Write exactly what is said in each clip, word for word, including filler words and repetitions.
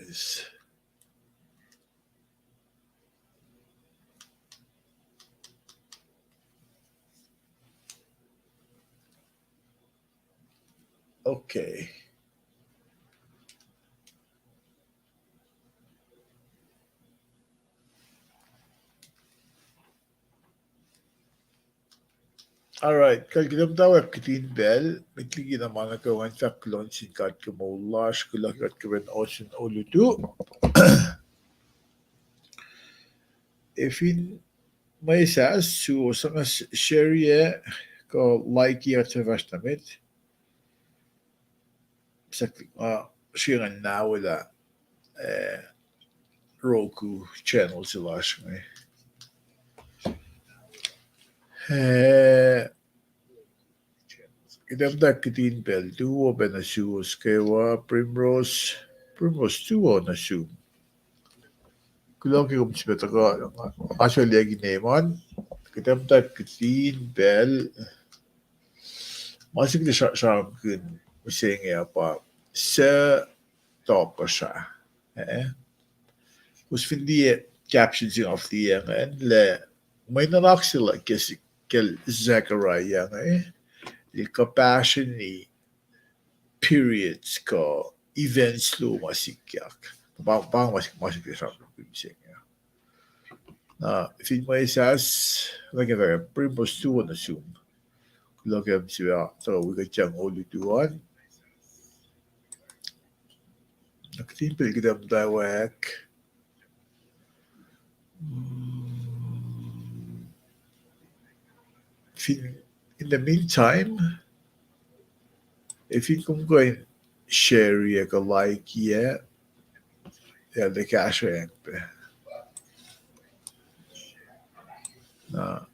Yes. Okay. All right, kal kuht muhtwacwacack kihtin pacl, met liki na ma nuh kwewa ngan fahk kuloh nuh sin God ke moul lasr, kuloh ke kuht kuh in ohsun olutu. Efin mwesahs suwos, nga share-ye kuh like-ye kuht fahsr na met. Sahk, uh, srihke ngan na wela, eh, Roku channel se lasr inge. Eh, kuht muhtwacwacack kihtin pacl, tuwo pac nuh suwos kwewa, Primrose, Primrose tuwo nuh sum. Kuloh ke kom sifil tuhkuh, nga sifil liyaki neman, kuht muhtwacwacack kihtin pacl, ma se kuht sra-, sramsramkihn mihsenge uh pa, suc tohkohsrah. Eh? Kowos fin liye caption se nga fihliyac ingacn, lah mwe nuhnak se luhk ke si-, kacl Zechariah inge, el kuhpahsrweni periods kuh events luo ma sikyak. Pa, pa ma sik-, ma sikyak sramsramkihn mihsenge. Na fin mwesahs, nuh ke fahk Primrose tuwo nuh sum. Kuloh ke kom sifil tuhkuh wi kuht yang olutu an. Na kihtin pacl kuht muhtwacwacack. Mm, fin, in the meantime, efin kom kuh in share-ye kuh like-ye, ac tuh kahsruh acng pac. Na,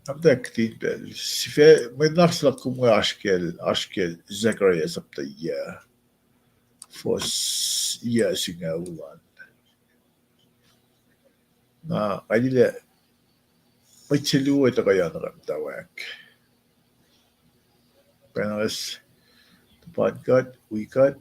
muhtwacwacack kihtin pacl. Sifac, mwe nuhnak se luhk kom inge oasr kacl, oasr kacl Zechariah sapta yac, fuhs yac singucul an. Na, nga liye lah mwet se luo tuhkuh yac nuh ke muhtwacwacack. Pacna tuhpan kuht, wi kuht.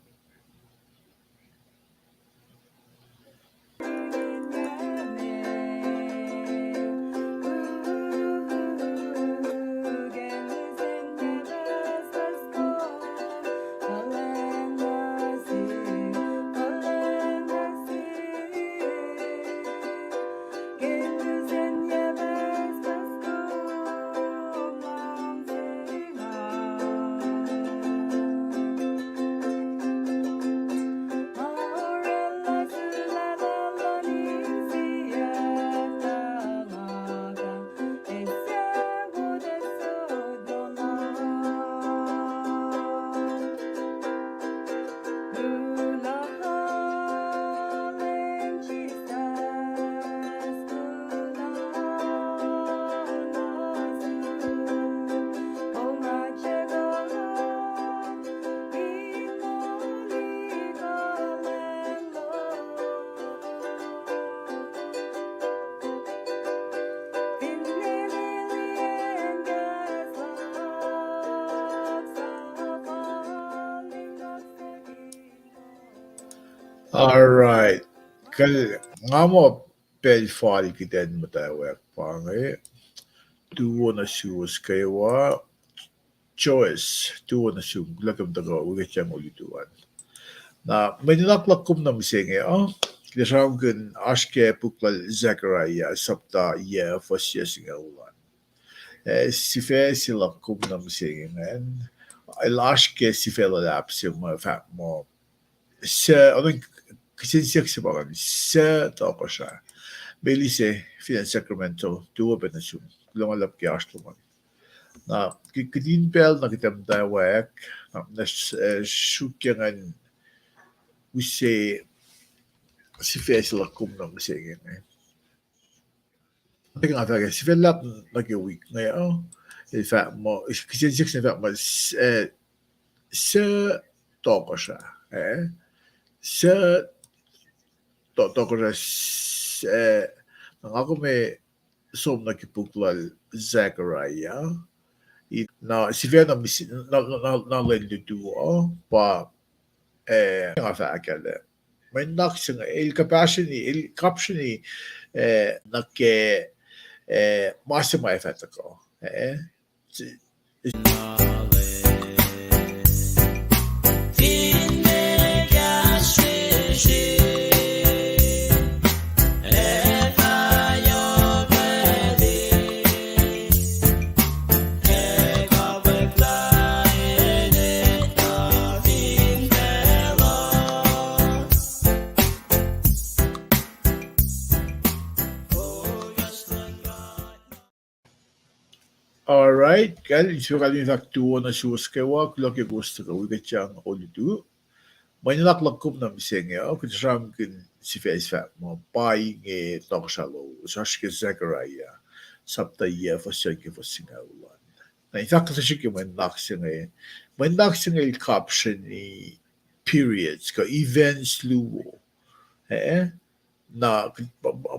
All right. Kal, nga muh pacl fal kuht in muhtwacwacack pa inge. Tuwo nuh suwos kwewa. Joyce, tuwo nuh sum, kuloh ke kom tuhkuh wi kuht yang olutu an. Na, mwe nuhnak luhk kom nuh mihsenge uh, kuht sramsramkihn oasr ke puk lal Zechariah, sapta yac, fuhs yac singucul an. Eh, sifac se luhk kom nuh mihsenge ingacn, el oasr ke sifac luhlahp se ma fahk muh, suc, oacna kihsen siyuck se pa ingacn, suc tohkohsrah. Meli se fin acn Sacramento, tuwo pac nuh sum. Kuloh ma luhlahp ke oasr lom an. Na, ki-, kihtin pacl na kuht muhtwacwacack, na, na, eh, sruokyac ngan use sifac se luhk kom nuh mihsenge inge. Nga fahk, sifac luhlahp nuh ke wik inge uh, el fahk muh, kihsen siyuck se fahk muh, s-, eh, suc tohkohsrah, eh? Suc to-, tohkohsrah, s-, eh, na nga kom som nuh ke puk lal Zechariah. Na sifac na mis-, na, na, na, na lwen lutu uh, pa, eh, nga fahk lah Mwe nuhnak se inge, el kapsreni, el kapsreni, eh, nuh ke, eh, ma se ma ac fah tuhkuh. Eh, All right, kal, sifil kalmac fahk tuo nuh suwos kwewa, kuloh ke kowos tuhkuh wi kuht sang olutu. Mwe nuhnak luhk kom nuh mihsenge uh, kuht sramsramkihn sifac se fahk muh, pa inge tohkohsrah lowos, oasr ke Zechariah, sapta yac, fuhs se ke fuhs singucul an. Na in fahk kuhtuh srihk ke mwe nuhnak se inge, mwe nuhnak se inge el kapsreni periods kuh events luo. Eh, na, pa, pa,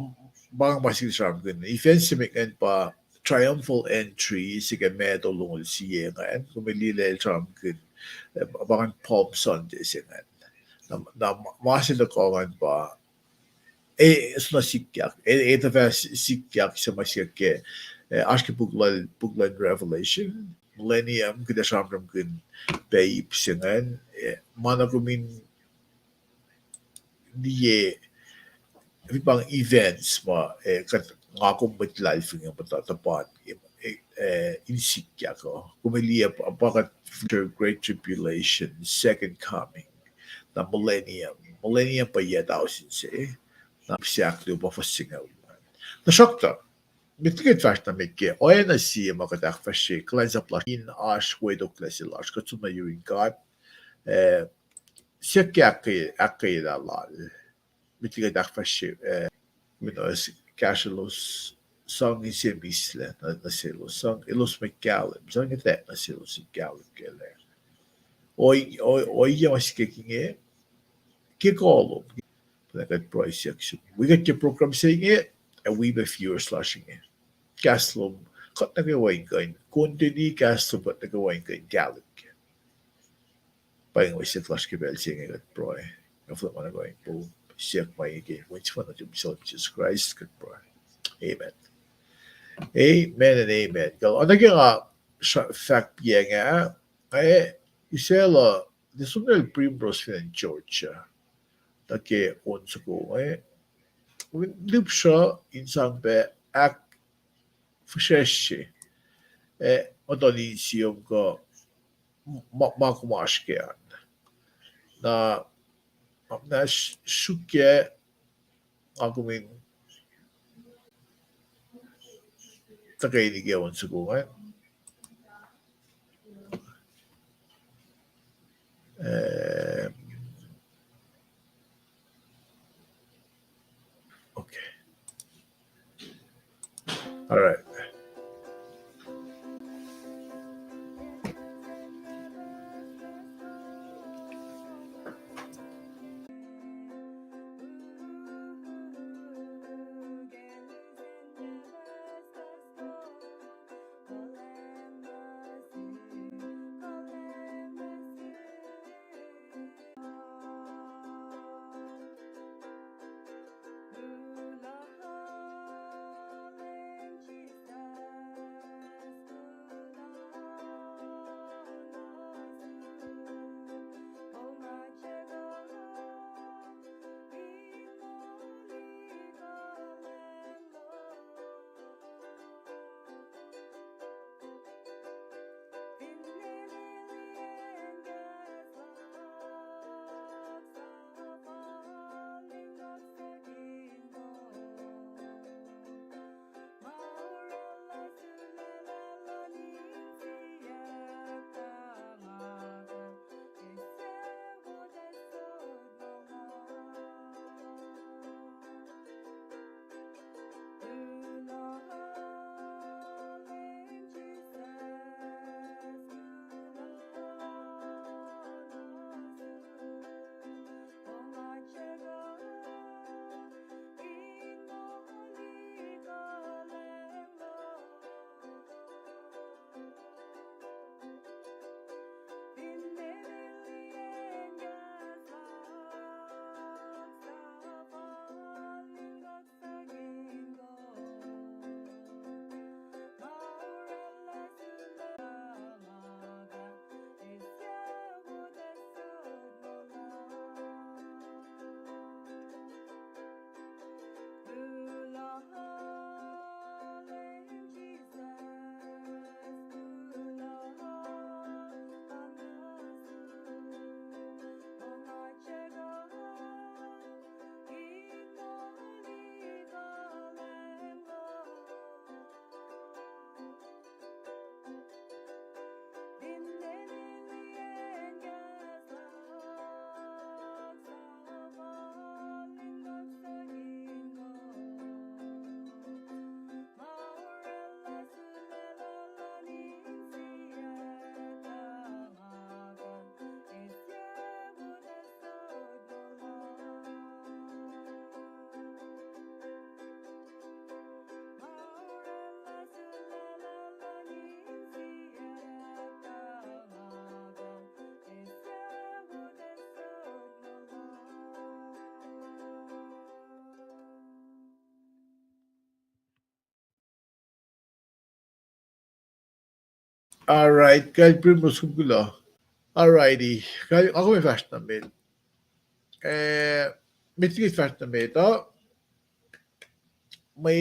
pa ma sikil sramsramkihn. Events se met ingacn pa triumphal entry, se ke met olongol sie ingacn, kom liye el sramsramkihn, eh, pa ingacn Palm Sunday se ingacn. Na, na ma se tuhkuh ingacn pa, eh, soenna sikyak, eh, eh, tuhfah si-, sikyak se ma sikyak ke, eh, oasr ke puk lal, puk lal Revelation, millennium, kuht ac sramsramkihn pac ip se ingacn, eh, ma na kom in liye, fin pa events ma, eh, kuht, nga kom mwet luhlahlfongi muhta, tuhpan, eh, eh, in sikyak uh. Kom liye pa, pa kuht future great tribulation, second coming, na millennium. Millennium pa yac tausin se, na ip se ahkluo pa fuhs singucul an. Tuhsruhktuh, met liki kuht fahsr nuh met ke oacna sie ma kuht ahkfahsrye kuhlwacnsap lasr in oasr wetoklac se lasr, kuht som nuh yurin God, eh, siyuck ke ahkkweye, ahkkweyelah lal. Met liki kuht ahkfahsrye, eh, mino kahsrwelos, sang inse mihslac nuh, nuh selos, sang elos met kahlwem, sang etuh nuh selos in kahlwem kac lah oi, oi, ohiyac ma sikyak inge, ke kolom, pacna kuht pruhe siyuck sum. Wi kuht ke program se inge, ac wi pac viewers lasr inge. Kahs lom, kuht nuh kwewa in kuh in continue, kahs lom kuht nuh kwewa in kuh in kahlwem kac. Pa inge mwe siyuck lasr ke pacl se inge, kuht pruhe. Nga fahk ma nuh kwewa in po siyuck ma inge ke wen sefanna nuhtum, Leum Jesus Christ, kuht pruhe. Amen. Amen and amen. Kal, oacna ke nga sra-, fahk piacng ah, eh, Isacl uh, tiac som nuh Primrose fin acn Georgia, nuh ke on soko inge. Lihpsruh in sang pac ahkfihsracsrye, eh, muhtuhn insiyom kuh ma, ma kom oasr kac an. Na, na srukyac nga kom in tuhkweni ke on soko inge. Um, okay. All right. All right, kal Primrose, kom kuloh. All righty, kal, nga kom fahsr nuh met. Eh, met liki fahsr nuh met uh, mwe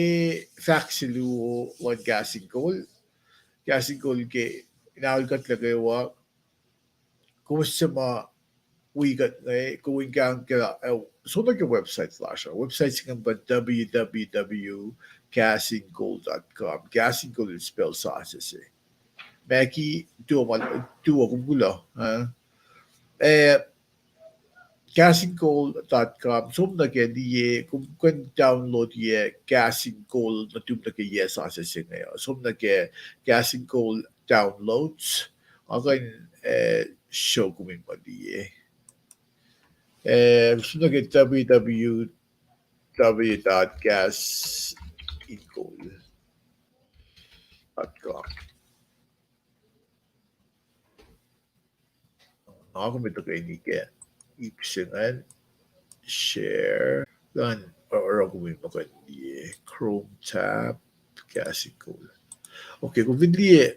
fahk se luo luhn Kahs in Kol. Kahs in Kol ke, in aol kuht nuh kwewa, kowos suc ma wi kuht inge, kom in kuh in ke, eh, som nuh ke website lasr uh. Website se ingacn pa w w w dot kahs in kol dot com. Kahs in Kol el spell sasuc se. Maki, tuo ma, tuo, kom kuloh, eh? Eh, kahs in kol dot com, som nuh ke liye, kom kuh in download ye Kahs in Kol nuhtum nuh ke yac sasuc se inge uh. Som nuh ke Kahs in Kol downloads, nga kuh in, eh, show kom in ma liye. Eh, som nuh ke w w w dot kahs in kol dot com. Nga kom in tuhkweni ke ip se ingacn, share, lan, oruh kom in ma kuh in liye, Chrome tab, Kahs in Kol. Okay, kom fin liye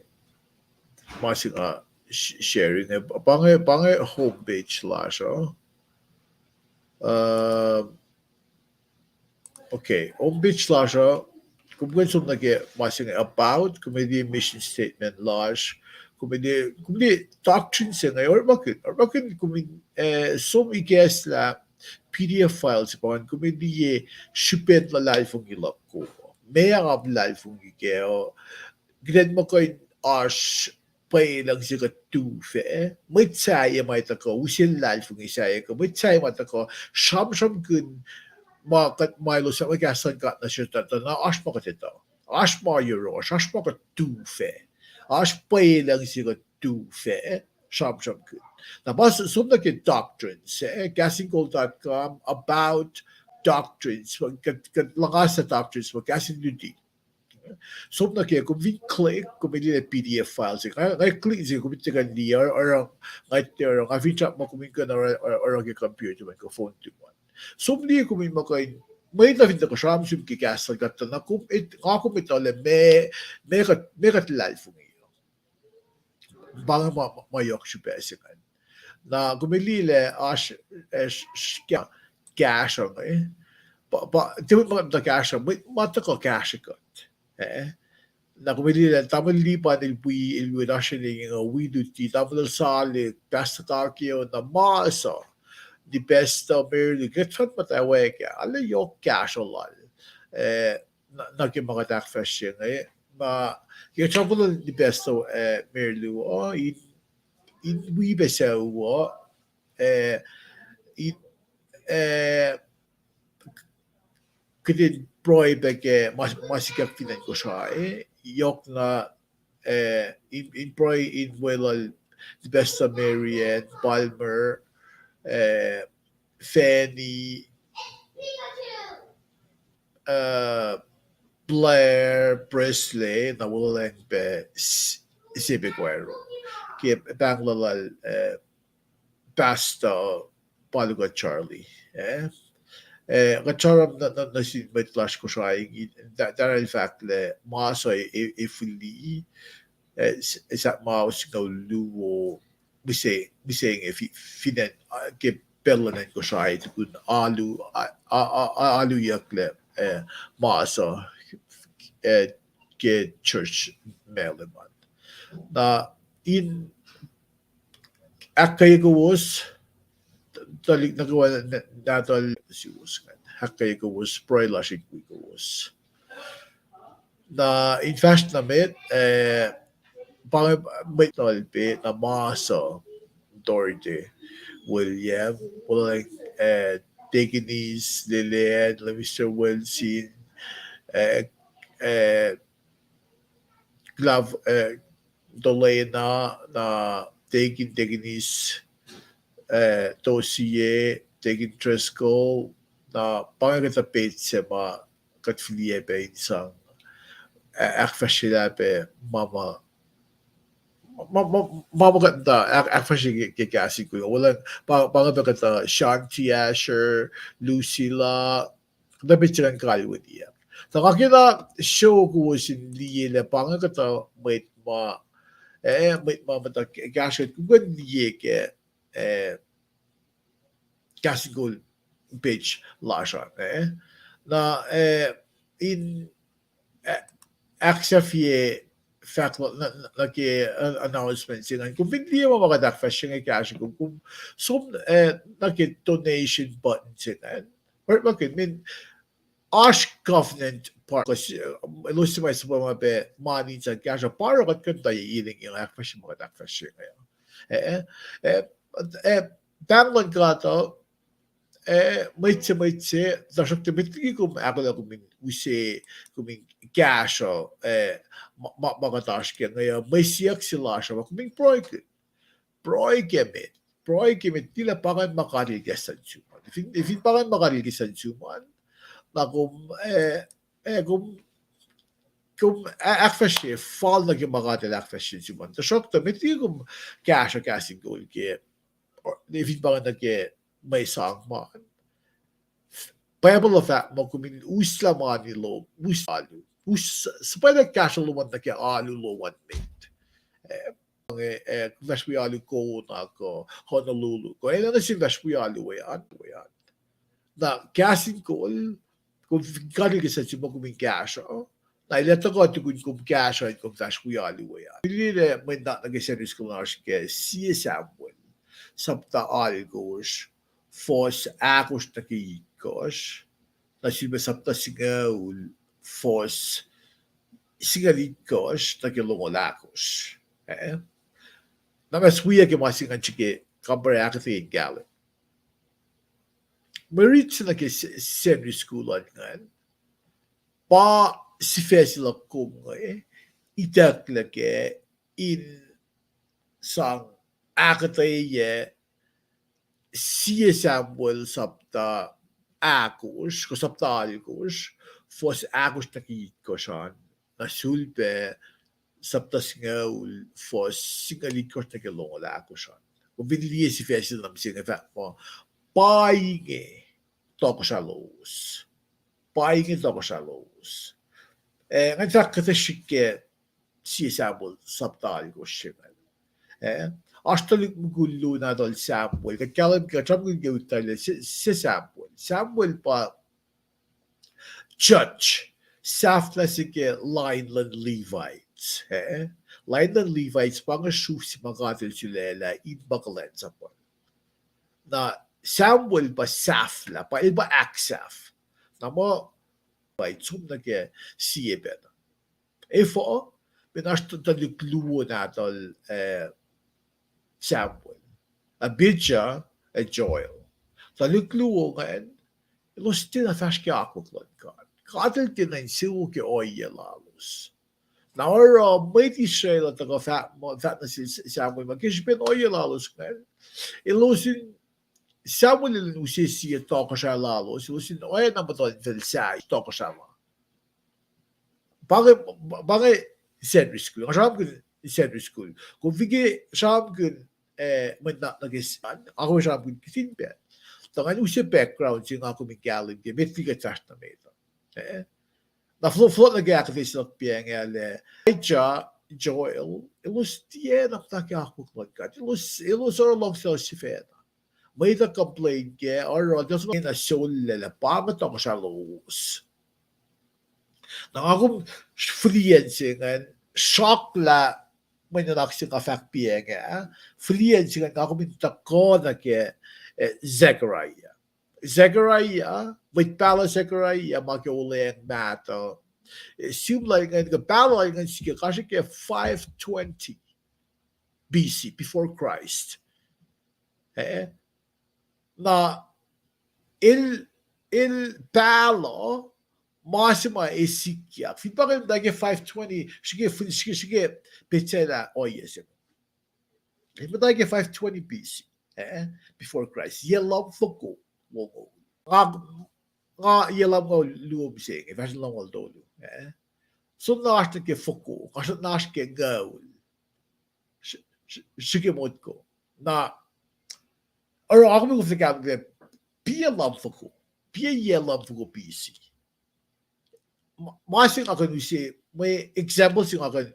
ma se nga sh-, sharing, eh, pa inge, pa inge home page lasr uh. Um, Okay, home page lasr uh, kom kuh in som nuh ke ma se inge about, kom liye mission statement lasr, kom liye, kom liye doctrine se inge, orekmakihn, orekmakihn kom in, eh, som ikacslah P D F file se pa ingacn, kom liye srihpen luhlahlfongi luhk uh. Meac nga luhlahlfongi kac uh, kuht in ma kuh in oasr pwacye luhngse kuht tufah, mwet sahyac ma tuhkuh use luhlahlfongi sahyac, kuh mwet sahyac ma tuhkuh sramsramkihn ma kuht ma elos fahk, kahs luhn God nuh sesr, tuh na oasr ma kuht etuh. Oasr ma yohrohsr, oasr ma kuht tufah. Oasr pwacye luhngse kuht tufah sramsramkihn. Na pa som nuh ke doctrines, eh, kahs in kol dot com, about doctrines, kuht, kuht luhngaslah doctrines, ma kahs in luti. Som nuh ke, kom fin click, kom liye P D F file se. Nga, nga click se, kom in tuhkuh liye, oruh, nga, oruh, nga finsrak muh kom in kuh in oruh, oruh, oruh ke computer ma kuh phone tuh ma. Som liye kom in ma kuh in, mwet na fin tuhkuh sramsram ke kahs luhn God tuh na kom, nga kom etuh lah meac, meac kuht, meac kuht luhlahlfongi. Pa inge ma, ma, ma yohk srihpac se ingacn. Na kom liye lah oasr, eh, s-, s-, kah-, kahsruh inge. Pa, pa, tiac ma kuht muhta kahsruh, mwet ma tuhkuh kahsruh kuht. Eh? Na kom liye lah tamuhlwel Lipan el wi, el wi oasr inge, wi luti, tamuhlwel Salik, Pastor Takeo, na mas uh, Nipesta Merlu, kuht fahk muhta wek ah, arlac yohk kahsruh lal. Eh, na, na ke ma kuht ahkfahsrye inge, na ke sramsram lal Nipesta, eh, Merlu uh, in, in wi pac sucu uh, eh, in, eh, kuht in pruhe pac ke ma, ma sikyak fin acn Kosrae, yohk na, eh, in, in pruhe in weluhl Nipesta Marian Palmer, eh, Fanny, eh, Blair Presley, na weluhlacng pac s-, Sebekwero. Ke pahng lal, eh, Pastor Paluka Charlie, eh? Eh, kuht sramsram nuh, nuh, nuh sin mwet lasr Kosrae, in, ta-, taran fahk lah mas uh e, e, e fihli, eh, s-, sahk ma osingucul luo, mihsenge, mihsenge fi-, fin acn, ah, ke pacl luhn acn Kosrae tukun alu, a-, a-, a-, a-, aluyucklac, eh, mas uh, eh, ke church Malem an. Na in ahkkweye kowos, tuhlihk nuh kwewa, na-, nahtuhl suwos ingacn. Ahkkweye kowos, pruhe lasr in wi kowos. Na in fahsr nuh met, eh, pa inge mwet nuh lal pac, na mas uh, Dorothy William, weluhlacng, eh, Deaconess Lillian, Mister Wilson, eh, eh, Klav-, eh, Dolena, na Deacon, Deaconess, eh, Tosie, Deacon Driscoll, na pa inge kuhtuh page se ma kuht fihliyac pac in sang, eh, ahkfahsryelah pac ma ma, ma ma, ma ma kuht muhta ahk-, ahkfahsrye ke, ke Kahs in Kol. Weluhlacng, pa, pa inge pac kuhtuh Shanti Asher, Lucilla, kuhtuh page se ingacn kalweniyuck. Tuh nga kena show kowos in liye lah pa inge kuhtuh mwet ma, eh, mwet ma muhta kahsruh, kom kuh in liye ke, eh, Kahs in Kol page lasr an, eh. Na, eh, in, eh, ahksahfye fahk nuh, nuh, nuh ke, uh, announcement se ingacn. Kom fin liye ma ma kuht ahkfahsrye inge kahsruh kom, kom som, eh, nuh ke donation button se ingacn. Orekmakihn, min, oasr covenant part, elos se ma suhpwacma pac mani in sang kahsruh, pa oruh kuht kuh in tuh enenuh in ahkfahsrye ma kuht ahkfahsrye inge. Eh, eh, eh, pahng luhn God uh, eh, mwet se, mwet se, tuhsruhktuh met liki kom ahkolah kom in use, kom in kahsruh, eh, ma, ma, ma kuht oasr ke inge uh, mwe siyuck se lasr uh, ma kom in pruhe ke, pruhe ke met, pruhe ke met, tilac pa ingacn ma God El ke sang sum an. Fin, fin pa ingacn ma God El ke sang sum an, na kom, eh, eh, kom, kom a-, ahkfahsrye fal nuh ke ma God El ahkfahsrye sum an. Tuhsruhktuh met liki kom kahsruh Kahs in Kol ke, fin pa ingacn nuh ke mwe sang ma Bible uh fahk muh kom in uslah mani lom, us alu. Us, suhpwaclah kahsruh lom an nuh ke alu lom an met. Eh, eh, fahsr wi alu Kona kuh Honolulu kuh, eh, nuh sin fahsr wi alu we an, we an. Na Kahs in Kol, kom fin God El ke sang sum an kom in kahsruh, na El ac tuhkuh tukun kom kahsruh in kom fahsr wi alu we an. Liye mwe nuhnak nuh ke Sunday school lasr ke Sie Samuel, sapta alkosr, fuhs ahkosr nuh ke itkohsr, na sulpac sapta singucul, fuhs singucul itkohsr nuh ke longoul ahkosr. Eh? Na ma se wiyuc ke ma se ingacn srihke kampare ahkuhtweyac in kahlwem. Mwe rit se nuh ke Sunday school an ingacn, pa sifac se luhk kom inge, itucklac ke in sang ahkuhtweyac Sie Samuel sapta ahkosr, kuh sapta alkosr, fuhs ahkosr nuh ke itkohsr an, na sulpac sapta singucul, fuhs singucul itkohsr nuh ke longoul ahkosr an. Kom fin liye sifac se nuh mihsenge fahk muh, pa inge tohkohsrah lowos. Pa inge tohkohsrah lowos. Eh, ngan fahk kuhtuh srihk ke Sie Samuel sapta alkosr se ingacn. Eh, oasr tuhlihk mukul luo nahtuhl Samuel. Kuht kahlwem ke, kuht sramsramkihn ke utuclac se, se Samuel. Samuel pa judge, sahflah se ke line luhn Levites. Eh, line luhn Levites pa inge sruf se ma God El sulaclah in ma kuhlwacnsapuh. Na Samuel pa sahflah, pa el pa ahksahf. Na muh pa som nuh ke sie pacna. Efuh, mweyen oasr tuhlihk luo nahtuhl, eh, Samuel, Abijah ac Joel. Tuhlihk luo ingacn, elos tiacna fahsr ke akwuck luhn God. God El tiacna insewowo ke ohiyac lalos. Na oruh mwet Israel uh tuhkuh fahk, fahk nuh sel Samuel muh ke srihpen ohiyac lalos ingacn, elos in, Samuel el in use sie tohkohsrah lalos, elos in oacna muhtuhnfacl sahyac tohkohsrah la. Pa inge, pa inge Sunday school, nga sramsramkihn Sunday school. Kom fin ke sramsramkihn, eh, mwe nuhnak nuh ke s-, nga kom sramsramkihn kihtin pac. Tuh ngan use background se nga kom in kahlwem ke met liki kuht fahsr nuh met uh. Eh? Na fohlohk, fohlohk nuh ke ahkuhtweyac se luhk pa inge lah Abijah, Joel, elos tiacna muhta ke akwuck luhn God. Elos, elos oruh luhngse lalos sifacna. Mwet uh complain ke, oruh, elos na sollac lah pa inge tohkohsrah lowos. Na nga kom fihliyac se ingacn, srohklah mwe nuhnak se nga fahk pa inge, fihliyac se ingacn nga kom in tuhkuh nuh ke, eh, Zechariah. Zechariah, mwet pahluh Zechariah, ma ke Wuhlweacng Mahtuh. Eh, sihmlac ingacn, ke pahluh ingacn srihke, kasrke five twenty B C, before Christ. Eh? Na el, el pahluh, ma se ma ac sikyak. Fin pa inge muhta ke five twenty, srihke, srihke, srihke petsac lah ohiyac se. El muhta ke five twenty B C, eh, before Christ. Yac lumfoko longoul. Nga, nga yac lumngaul luo mihsenge, fahsr lumngaul tolu, eh. Som na oasr nuh ke foko, kasrkuhsrak na oasr ke ngaul. Srihke motko. Na, oruh nga kom in koflah kahlwem lah, pa lumfoko, pa yac lumfoko B C. Ma se nga kuh in use, mwe example se nga kuh in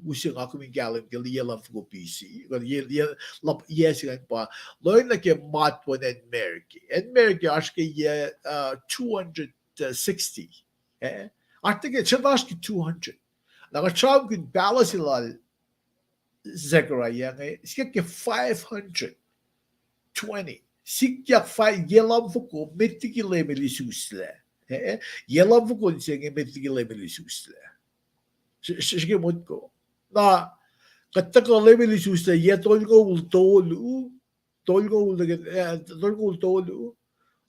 use nga kom in kahlwem ke yac lumfoko B C. Kuh yac, yac, lap-, yac se ingacn pa, lohacng nuh ke matwacn acn America. Acn America oasr ke yac, uh, two hundred sixty. Eh? Oasr nuh ke, srwaclah oasr ke two hundred. Na kuht sramsramkihn palace lal Zechariah inge, sikyak ke five hundred twenty. Sikyak fi-, yac lumfoko met liki Leum El isuslac. Eh, yac lumfoko se inge met liki Leum El isuslac. Srihke motko. Na, kuht tuhkuh Leum El isuslac yac tolngoul tolu, tolngoul, eh, tolngoul tolu,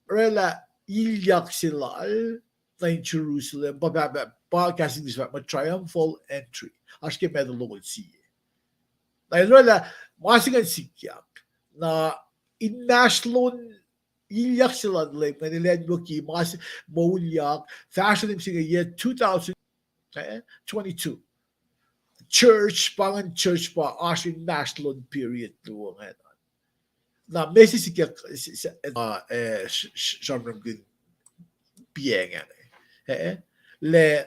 oraclah ilyak se lal nuh in Jerusalem, pa, pa, pa, pa kahs English pa triumphal entry. Oasr ke Matthew longoul sie. Na el oraclah ma se ingacn sikyak. Na inmahsrlon ilyak se lal Leum ingacn el anwuki ma se, moulyak, fahsrweni mihsenge yac two thousand, eh, twenty-two. Church, pa ingacn church pa oasr inmahsrlon period luo ingacn. Na mesi sikyak, s-, s-, uh, eh, s-, s-, sramsramkihn piacng inge. Eh, lah,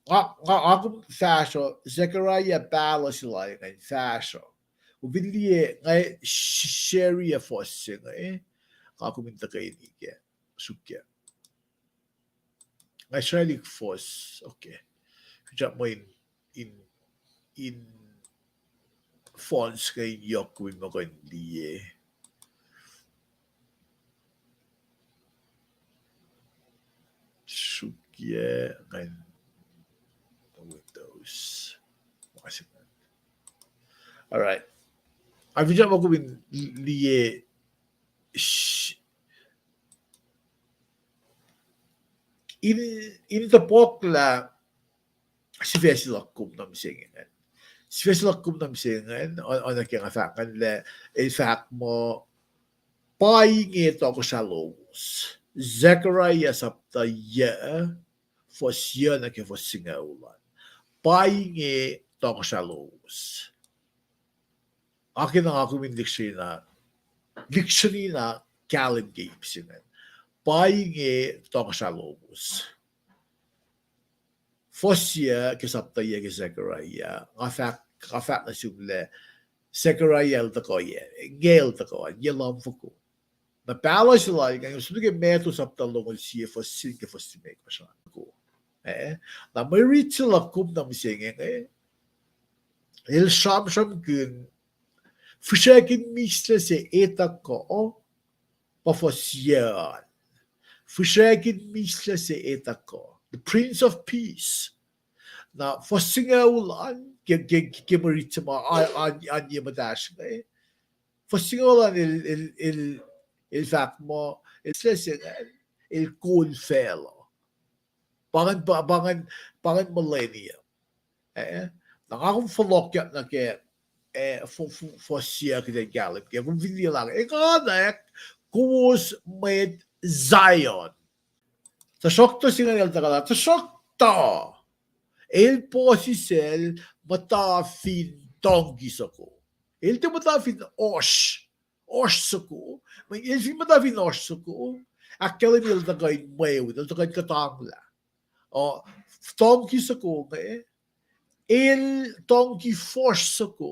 nga, nga, nga kom fahsruh, Zechariah palace lal ingacn fahsruh. Kom fin liye, nga sh-, share fuhs se inge, nga kom in tuhkweni ke, suk ke. Nga srwaclihk fuhs, okay. Kuh muh in, in, in fonts ke in yohk kom in muh kuh in liye. Suk ke ngan Windows. All right. Ac fin kuh muh kom in liye sh-, in, in topuk lah sifac se luhk kom nuh mihsenge ingacn. Sifac se luhk kom nuh mihsenge ingacn, o-, oacna ke nga fahk ingacn lah, el fahk muh, pa inge tohkohsrah lowos. Zechariah sapta yuh, fuhs yuh nuh ke fuhs singucul an. Pa inge tohkohsrah lowos. Akena nga kom in lihksreni na, lihksreni na kahlwem ke ip se ingacn. Pa inge tohkohsrah lowos. Fuhs yuh ke sapta yuh ke Zechariah, nga fahk, nga fahk nuh sum lah Zechariah el tuhkuh yac, inge el tuhkuh, yac lumfoko. Na palace lal ingacn, som nuh ke Matthew sapta longoul sie fuhs sie ke fuhs limekohsr an. Eh? Na mwe rit se luhk kom nuh mihsenge inge, el sramsramkihn, fihsrackihn mihslac se el tuhkuh, pa fuhs yuh an. Fihsrackihn mihslac se el tuhkuh, the Prince of Peace. Na fuhs singucul an, ke, ke, ke mwe rit se ma a, a, an ye muhtahsr inge, fuhs singucul an el, el, el, el fahk muh, el se, se, el kol facluh. Pa ingacn, pa, pa ingacn, pa ingacn millennium. Eh, na nga kom fohlohkyak nuh ke, eh, fo-, fo-, fuhs yuh kuht in kahlwem ke, kom fin liye lah, enganwack kowos mwet Zion. Tuhsruhktuh se ingacn el tuhkuh lah, tuhsruhktuh el puhsisacl muhta fin tongki soko. El tiac muhta fin ohsr, ohsr soko. Mweyen el fin muhta fin ohsr soko, ahkkahlwemye el tuhkuh in mweun, el tuhkuh in kuhtanglah. O, tongki soko inge, el tongki fuhsr soko,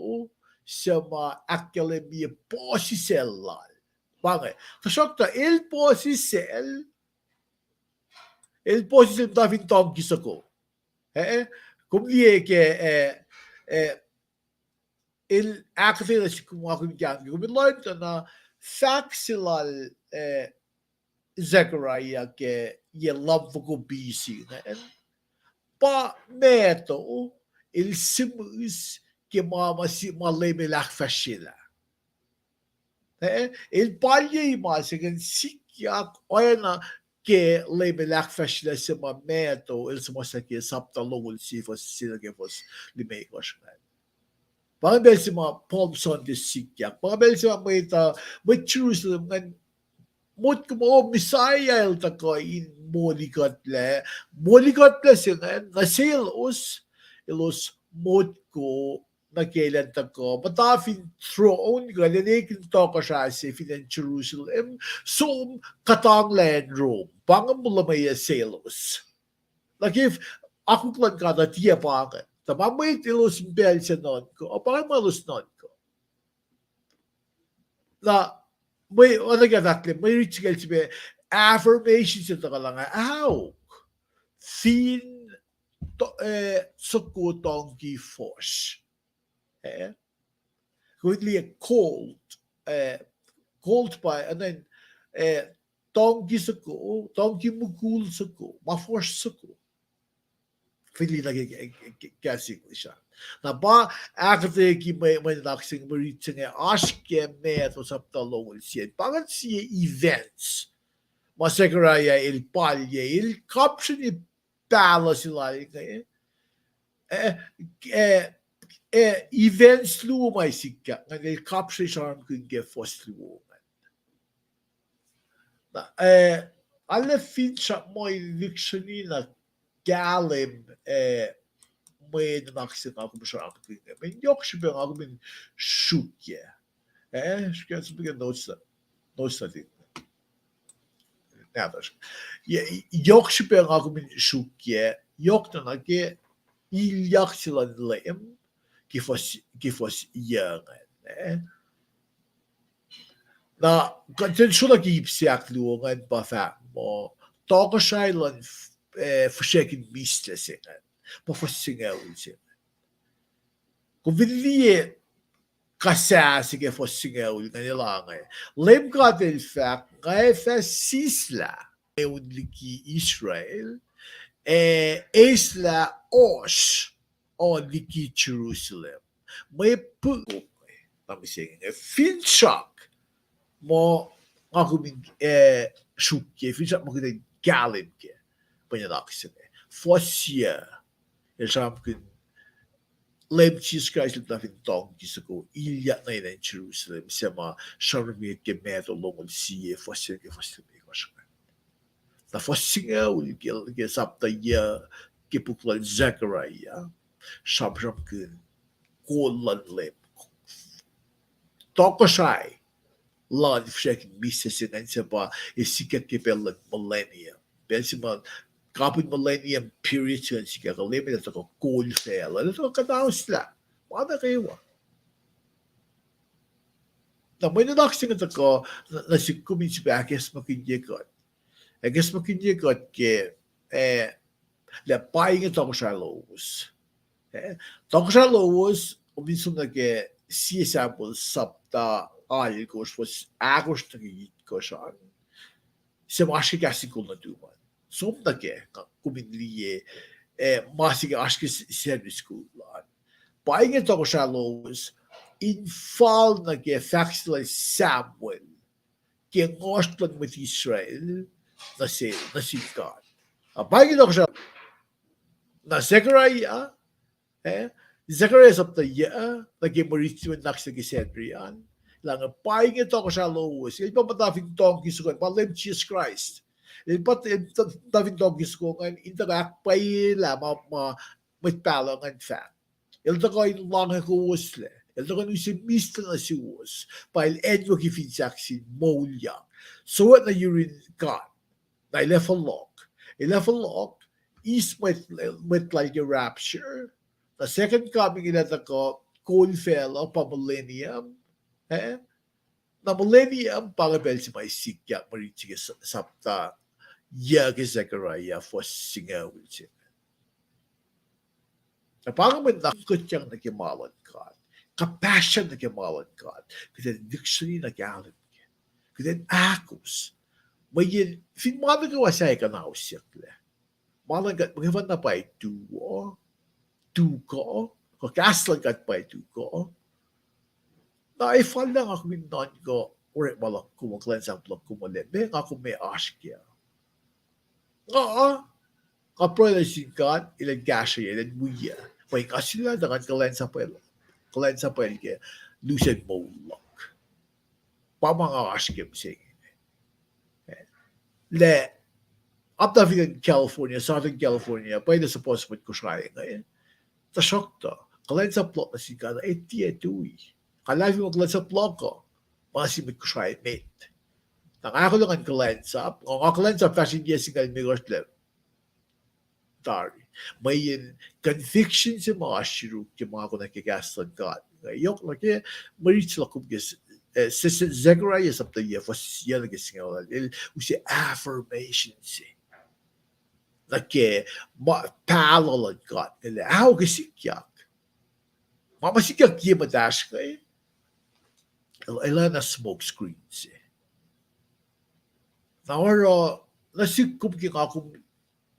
suc ma ahkkahlwemye puhsisacl lal. Pa inge, tuhsruhktuh el puhsisacl, el puhsisacl muhta fin tongki soko. Eh, kom liye ke, eh, eh, el ahkuhtweyac nuh sihk kom, nga kom in kahng, kom in lohacng tuh na fahk se lal, eh, Zechariah ke yac lumfoko B C ingacn, pa Matthew el sihmihs ke ma, ma si-, ma Leum el ahkfahsryelah. Eh, el palye ma se ingacn sikyak oacna ke Leum el ahkfahsryelah se ma Matthew el suhmuhslah ke sapta longoul sie fuhs sie nuh ke fuhs limekohsr ingacn. Pa ingacn pacl se ma Palm Sunday sikyak. Pa ingacn pacl se ma mwet, uh, mwet Jerusalem ingacn motko muh, o, Messiah el tuhkuh in molikuhtlac. Molikuhtlac se ingacn nuh selos, elos motko nuh ke el an tuhkuh muhta fin throne, kuh el enenuh in tohkohsrah se fin acn Jerusalem, som kuhtanglah acn Rome. Pa ingacn muh luhmweyuc selos. Na ke akwuck luhn God uh tiac pa ingacn. Tuh ma mwet elos in pacl se nuhnkuh, pa ma elos nuhnkuh. Na, mwe, oacna ke fahk lah, mwe rit se kacl srihpac, affirmation se tuhkuh lah nga aok. Fin, to-, eh, soko tongki fuhsr. Eh? Kuht liye colt, eh, colt pa, and then, eh, tongki soko, tongki mukul soko, ma fuhsr soko. Fili na ke, ke, ke, ke English ah. Na pa ahkuhtweyucki mwe, mwe nuhnak se inge, mwe rit se inge, oasr ke Matthew sapta longoul sie. Pa ingacn sie events ma Zechariah el palye, el kapsreni pahluh se lal inge. Eh, eh, eh, events luo ma sikyak, ingacn el kapsreni sramsramkihn ke fuhs luo ingacn. Na, eh, arlac finsrak muh in lihksreni na kahlwem, eh, mwe nuhnak se nga kom sramsramkihn inge. Mweyen yohk srihpac nga kom in srukyac. Eh, srukyac srihpac notes, notes nuhtin. Nahtuhsr. Yohk srihpac nga kom in srukyac, yohk na nuh ke ilyak se luhn Leum, ke fuhs, ke fuhs yuc ingacn, eh. Na, kuht in sruhla ke ip se ahkluo ingacn pa fahk muh, tohkohsrahi luhn, eh, fihsrwack in mihslac se ingacn, pa fuhs singucul se ingacn. Kom fin liye kahs se ke fuhs singucul ingacn el ange, Leum God El fahk, nga fah sislah un liki Israel, ac eislah oasr un liki Jerusalem. Mwe puk, na mihsenge, finsrak muh nga kom in, eh, srukyac, finsrak muh kuht in kahlwem ke mwe nuhnak se inge. Fuhs yuc, el sramsramkihn Leum Jisus Kraist el muhta fin tongki soko, ilyak nuh in acn Jerusalem, se ma sramsramkihn ke Matthew longoul sie, fuhs se ke fuhs limekohsr. Na fuhs singucul ke, ke sapta yuc ke puk luhn Zechariah, sramsramkihn kol luhn Leum. Tohkohsrahi luhn fihsrwack in mihslac se ingacn se pa ac sikyak ke pacl luhn millennium. Pacl se ma kapihn millennium period se ingacn sikyak, Leum El ac tuhkuh kol facluh, El ac tuhkuh kuhnaoslah ma nuh kwewa. Na mwe nuhnak se inge tuhkuh nuh, nuh sihk kom in sifilpac ahkacsmakihnye kuht. Ahkacsmakihnye kuht ke, eh, lah pa inge tohkohsrahi lowos. Eh, tohkohsrahi lowos, kom in som nuh ke sie Samuel sapta alkosr, fuhs ahkosr nuh ke itkohsr an. Se ma oasr ke kahs in kol nuhtum an. Som nuh ke, kom in liye, eh, ma se ke oasr ke Sunday school an. Pa inge tohkohsrahi lowos in fal nuh ke fahk se lal Samuel ke ngohsr luhn mwet Israel nuh sel, nuh sin God. Ah, pa inge tohkohsrahi, na Zechariah, eh, Zechariah sapta yuc, nuh ke mwe rit se nuhnak se ke Sacnri an, lah inge pa inge tohkohsrahi lowos, el pa muhta fin tongki soko an, pa Leum Jisus Kraist. El pa, el muhta fin tongki soko an, in tuhkuh ahkpwacyelah ma, ma mwet pahluh ingacn fahk. El tuhkuh in lahnge kowoslac. El tuhkuh in use mihslac nuh suwos. Pa el acnwucki fin sahk sin moulyak. Sowet nuh yurin God. Na el ac fohlohk. El ac fohlohk. Eis mwet, mwet lal ke rapture. Na second coming el ac tuhkuh kol facluh pa millennium. Eh? Na millennium pa inge pacl se ma sikyak, mwe rit se ke sa-, sapta yuc ke Zechariah, fuhs singucul se. Na pa inge mwe nuhnak kuhtyak nuh ke ma luhn God. Compassion nuh ke ma luhn God. Kuht in lihksreni na kahlwem ke, kuht in ahkos. Mweyen fin ma nuh kwewa sahyac kuhnaosyucklac, ma luhn God muhkwena pwacye tuo, tuhkuh, kuh kahs luhn God pwacye tuhkuh. Na ac fal lah nga kom in nuhnkuh orekma luhk kom, kuhlwacnsap luhk kom, lah meac nga kom ac oasr kac. Nga, nga pruhe nuh sin God, El in kahsrweyuc, El in wiyuc. Mweyen nga sulaclah tuh ngan kuhlwacnsapwacl, kuhlwacnsapwacl ke lusen moul luhk. Pa ma nga oasr ke mihsenge. Lah, apta fin acn California, Southern California, pwacye na suppose mwet Kosrae inge. Tuhsruhktuh kuhlwacnsap luhk nuh sin God ac tiac tui. Nga luhlahlfongi muh kuhlwacnsap luhk uh ma nuh sin mwet Kosrae met. Na nga ahkolah ngan kuhlwacnsap, nga, nga kuhlwacnsap fahsr in yac singucul limekohsr lac tari. Mweyen conviction se ma oasr yuruk ke ma kuh nuh ke kahs luhn God. Yohk nuh ke mwe rit se luhk kom ke, eh, se, se, Zechariah sapta yac, fuhs yac nuh ke singucul, el use affirmation se nuh ke ma, pahluh luhn God. El, ah, ke sikyak. Ma, ma sikyak ye muhtahsr inge, el, el oacna smoke screen se. Na oruh, nuh sihk kom ke nga kom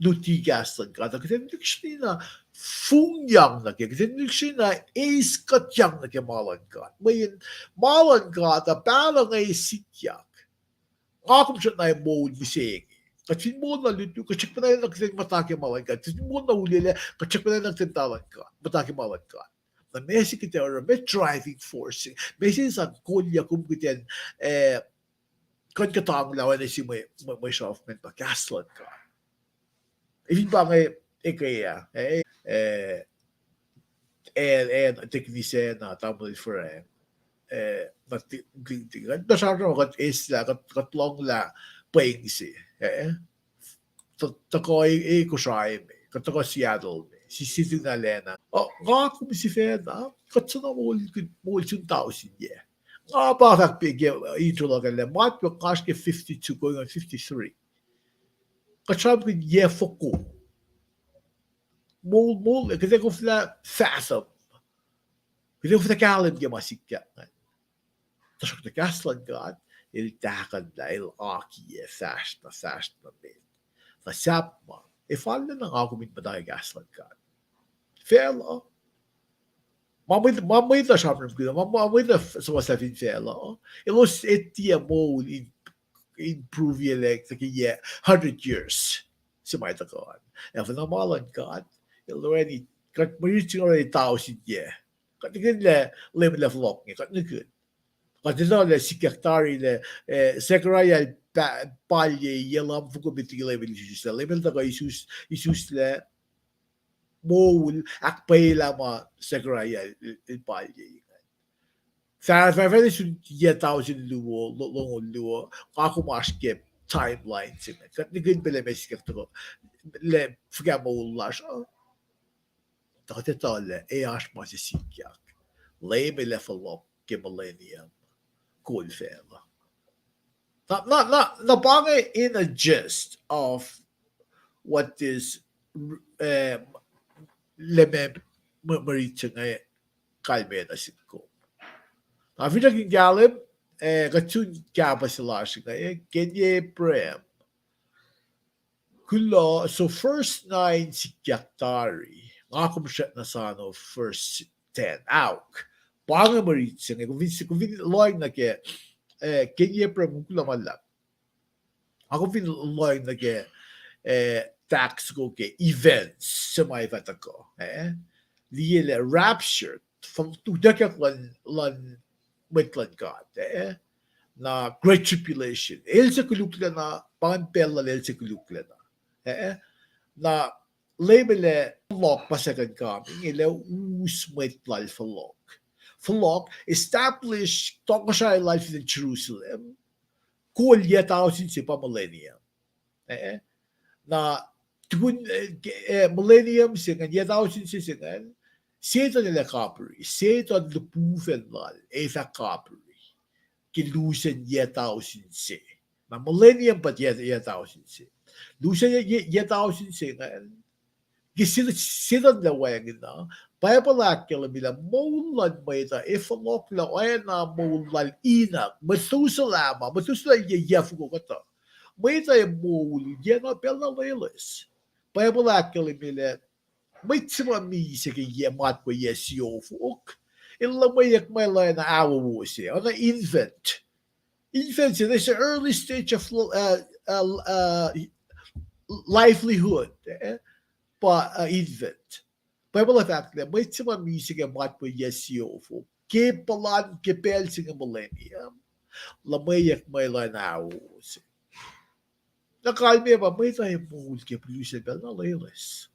luti kahs luhn God, kuht in lihksreni na fongyang nuh ke, kuht in lihksreni na eis kuhtyang nuh ke ma luhn God. Mweyen ma luhn God uh pahluh inge sikyak. Nga kom srackna moul mihsenge. Kuht fin moul na lutlut, kuht srackpacna na kuht in muhta ke ma luhn God. Kuht fin moul na ulelac, kuht srackpacna na kuht in muhta luhn God, muhta ke ma luhn God. Na meac se kuht ac oruh, meac driving force, meac se sang kolyuck kom kuht in, eh, kuh in kuhtanglah oacna se mwe, mwe, mwe sruhf met pa kahs luhn God. Efin pa inge, eke ah, eh, eh, eh, eh, teknise na tamuhlwel Frank, eh, na ti, ti, ti, na sramsram kuht eslah, kuht, kuht lohnglah pweng se, eh, tuh, tuhkuh e, e Kosrae me, kuht tuhkuh Seattle me, si, situ na lacna. Oh, nga kom sifacna, kuht soenna moul, moul sun tausin yac. Nga pa fahk pac ke intro luhk ah lah matwac nga oasr ke fifty-two, going on fifty-three. Kuht sramsramkihn yac foko. Moul, moul, kuht ac koflah fathom. Kuht ac koflah kahlwem ke ma sikyak ingacn. Tuhsruhktuh kahs luhn God, el tahkuhnlah, el akiyac fahsr na, fahsr na met. Na sahp ma, e fal na nga kom in muhta ke kahs luhn God. Facluh. Ma mwet, ma mwet uh sramsramkihn, ma, ma mwet uh suhmuhslah fin facluh. Elos ac tiac moul in, in prove-ye lah ke yac hundred years se ma tuhkuh an. Ac fin ma luhn God, el orani, kuht mwe rit se orani tausin yac. Kuht nihkihn lah Leum El ac fohlohk inge, kuht nihkihn. Kuht etuh lah sikyak tari lah, eh, Zechariah el pa-, palye yac lumfoko met liki Leum El isuslah. Leum El tuhkuh isus, isuslah moul, ahkpwacyelah ma Zechariah el, el palye ingacn. Fah, fah, fahfahl sun yac tausin luo, lo-, longoul luo, nga kom oasr ke timeline se ingacn. Kuht nihkihn pac lah meac sikyak tuhkuh, lah fuhkah moul lasr uh. Tuh kuht etuh lah e oasr ma se sikyak. Leum El ac fohlohk ke millennium, kol facluh. Na, na, na, na pa inge in a gist of what is, eh, lah meac, mwe, mwe rit se inge kalmac nuh sihk kom. Na finsrak in kahlwem, eh, kuht sun kahpah se lasr inge, eh, Kenye Abraham. Kuloh, so verse nine sikyak tari, nga kom srackna sano verse ten. Aok. Pa inge mwe rit se inge, kom fin, kom fin lohacng nuh ke, eh, Kenye Abraham, kuloh ma luhlahp. Nga kom fin lohacng nuh ke, eh, tahk soko ke events se ma fah tuhkuh, eh. Liye lah rapture, f-, utuckyak luhn, luhn mwet luhn God, eh. Na great tribulation, el se koluklacna, pa ingacn pacl lal el se koluklacna, eh. Na Leum El ac fohlohk pa second coming, El ac us mwet lal fohlohk. Fohlohk, establish tohkohsrahi lal fin acn Jerusalem, kol yac tausin se pa millennium. Eh, na tukun, eh, millennium se ingacn, yac tausin se se ingacn, Setuhn el ac kapihri, Setuhn lihpufacn lal ac fah kapihri ke lusen yac tausin se. Na millennium pa yac, yac tausin se. Lusen yac, yac, yac tausin se ingacn, ke Setuhn, Setuhn el ac wacngihn uh, Bible ahkkahlwemye lah moul luhn mwet uh ac fohlohklah oacna moul lal Enoch, Methuselah ma, Methuselah el yac, yac foko kuhtuh. Mwet uh ac moul yac na pacl na loeloes. Bible ahkkahlwemye lah mwet se ma misac ke yac matwac yac siofok, el luhmweyuck ma el oacna ahwowo se, oacna infant. Infant se, that's the early stage of, uh, uh, uh, livelihood, eh? Pa, uh, infant. Bible uh fahk lah mwet se ma misac ke matwac yac siofok, ke puhlan, ke pacl se inge millennium, luhmweyuck ma el oacna ahwowo se. Na kalmac pa mwet uh ac moul ke lusen pacl na loeloes.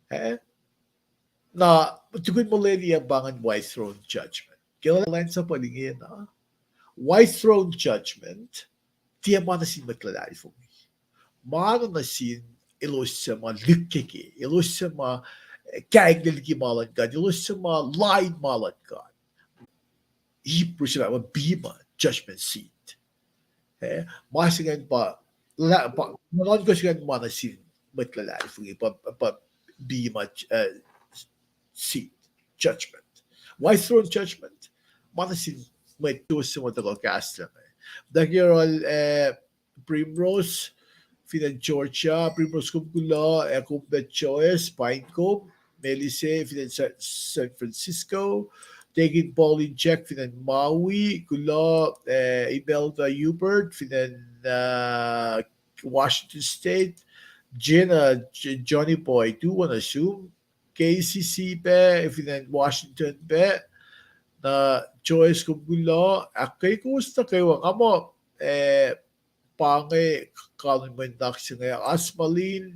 Eh? Na tukun millennium pa ingacn White Throne Judgment. Ke lwen sac pa ingena, White Throne Judgment, tiac ma nuh sin mwet luhlahlfongi. Ma nuh sin elos suc ma likkeke, elos suc ma, eh, kaingla liki ma luhn God, elos suc ma lain ma luhn God. Hebrew se ma bema judgment seat. Eh, ma se ingacn pa, la-, pa, ma nuhnkuh se ingacn ma nuh sin mwet luhlahlfongi, pa, pa bema, eh, seat, judgment. White throne judgment. Ma nuh sin mwet suc ma tuhkuh kahs luhn God. Tuh ke yohrohl, eh, Primrose, fin acn Georgia, Primrose kom kuloh, ac kom pac Joyce, paing kom, Melise, fin acn Sa-, San Francisco, Deacon Pauline Jack, fin acn Maui, kuloh, eh, Imelda Hubert, fin acn, uh, Washington State, Jenna, J-, Johnny Boy, tu wona sum, K C C pac, fin acn Washington pac, na Joyce kom kuloh, ac ke kowos nuh kwewa, nga muh, eh, pa inge kalmacn mwe nuhnak se inge, Asmalin,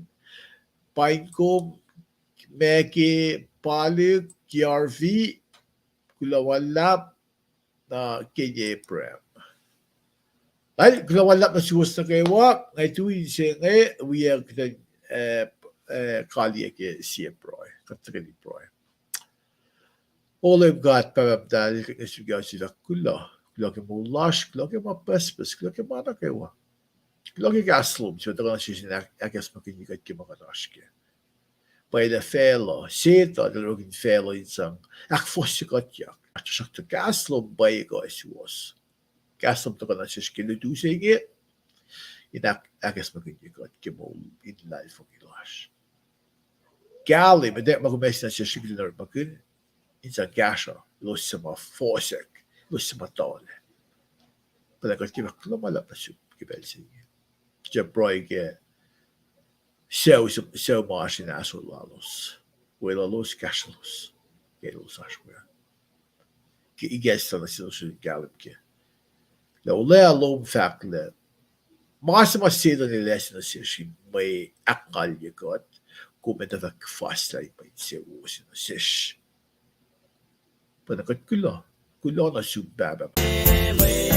paing kom, Maggie, Palik, Yarvi, kuloh ma luhlahp, na Kenye Abraham. Lal, kuloh ma luhlahp nuh suwos nuh kwewa, nga tui inse inge, wi kuht in, eh, eh, kaliyac ke sie pruhe, kuht tuhkweni pruhe. O Leum God, Pahpah Muhtahl, kuht nuh sum ke sifilpac kuloh, kuloh ke moul lasr, kuloh ke ma pucspucs, kuloh ke ma nuh kwewa. Kuloh ke kahs lom, suc tuhkuh nuh sesr in ahk-, ahkacsmakihnye kuht ke ma kuht oasr kac. Pwacye lah facluh, Setuhn el orekmakihn facluh in sang ahkfohsye kuhtyak. Tuhsruhktuh kahs lom pwacye kuh suwohs. Kahs lom tuhkuh nuh sesr ke lutu se inge, in ahk-, ahkacsmakihnye kuht ke moul in luhlahlfongi lasr. Kahlwem, meac ma kom ase nuh sesr ke lwen orekmakihn, in sang kahsruh elos suc ma fohsack, elos suc ma tuhlac. Pwacye kuht ke fahk kuloh ma luhlahp nuh sum ke pacl se inge. Kuht pruhe ke sucu, sucu ma oasr in ahsor lalos, weluhlos, kahsrwelos, ke elos oasr we. Ke ikacslah nuh selos in kahlwem ke lah olwelah lom fahk lah ma se ma Setuhn el ase nuh sesr in mwe ahkngalye kuht, kom etuh fahk faslah in mwe insewowo se nuh sesr. Pwacye kuht kuloh, kuloh nuh sum Pahpah.